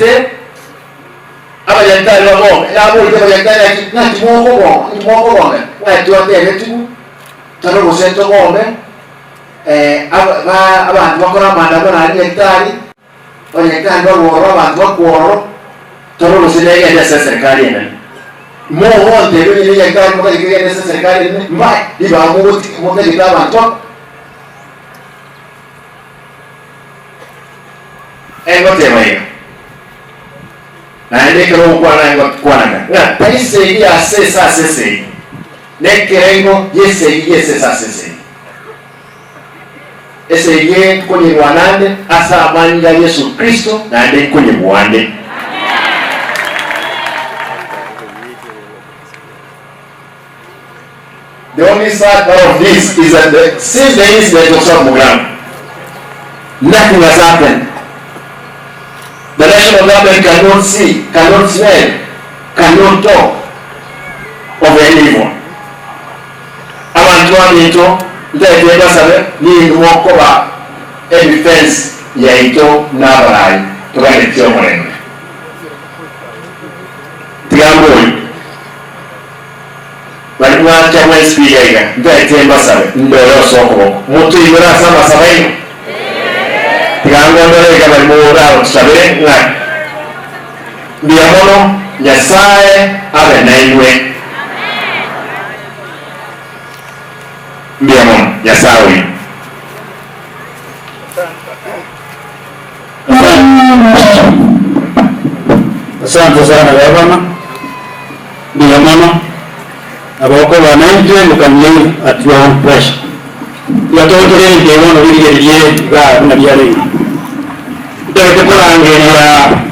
Motagete abanyagitari babome, naborie abanyagitari naki naki mokoboma, inki mokobomera? Ng'a twatebetigwe tore gose ntobome aba ba abanto bakore amaandamano aria nyagitari, abanyagitari barwe ororo, abanto bakwe ororo, tore gose negende ase eserikari enene. Mogontebia onye nenyagitari motagete egende ase eserikari enene, mbae ribaga mogoti motagete abanto bakwe. Egoteba iga, naende ekero ogokwana egokwanaka ng'a tari segi ya sese ase esegi, nekerengo gi'esegi gi'esese ase esegi. Esegi eye nkonyerwana ande ase amanyinga a Yeso Kristo, naende nkonyebua ande. The only sad part of this is that the, since the incident of South Mugirango, nothing has happened. The national government cannot see, cannot smell, cannot talk of any evil. Abantu baminto ntaete mbasabe ninwe mokoba edefense yaito na abarai toganetie omorembe. Tiga mborie. Baria mwancha mwensi iga iga, ntaete mbasabe, ndore ase okoboko, motoigwere ase amasabo aino. Tiga ngondore iga baria moratusabere ng'a mbuya mono, Nyasae abe nainwe. Mbuya mono, Nyasae oino. Asante sana gavana, mbuya mono nabo okoba naintwe you can live at your own pressure. Tiga toonchorerie bono rigiya riria igaa buna riarenge. Ntagete korangeria.